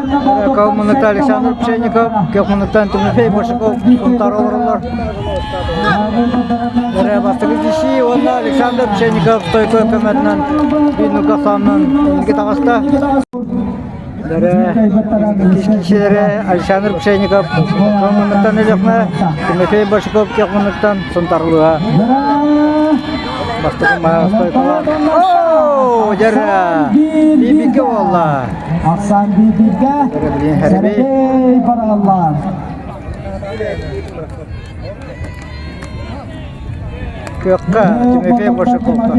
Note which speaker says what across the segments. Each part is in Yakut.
Speaker 1: Калмыныкта Александр Пшенников, Кехмыныктан Тимофей Большаков Сунтар олороллор. Дэрэ бастакы киши уонна Александр Пшенников стойка көмөтүнэн биир ахсаанынан инники таҕыста. Дэрэ иккис кишилэрэ Александр Пшенников Калмыныктан Өлөхмө, Тимофей Большаков Кехмыныктан Сунтарлыга. Бастакы маһа стойкалаах. Оо, дьэрэ! Биир буолла.
Speaker 2: Ахсаан бииргэ Сергей бараллар.
Speaker 1: Кыахха Тимофей Большаковка.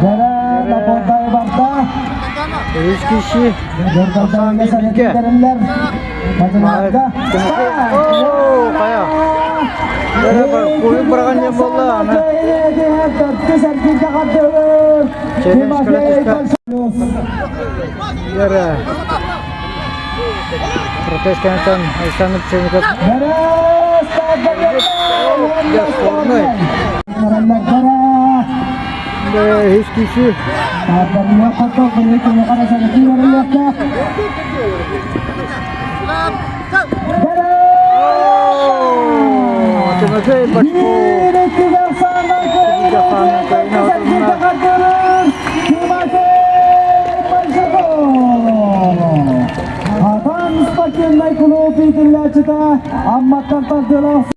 Speaker 2: Дэрэ Лапонтай барда.
Speaker 1: Үс киши Ахсаан бииргэ. Тимофей Оо, хайа. Дэрэ куйук быраҕан диэн буолла аны. Челлендж кэлэ түстэ. Дэрэ. Протест кэнниттэн Александр Пшенников спорный. Үс киши. Тимофей Башков.
Speaker 2: Атан спортивнай клуб иитиллээччитэ Амматтан тардыылаах.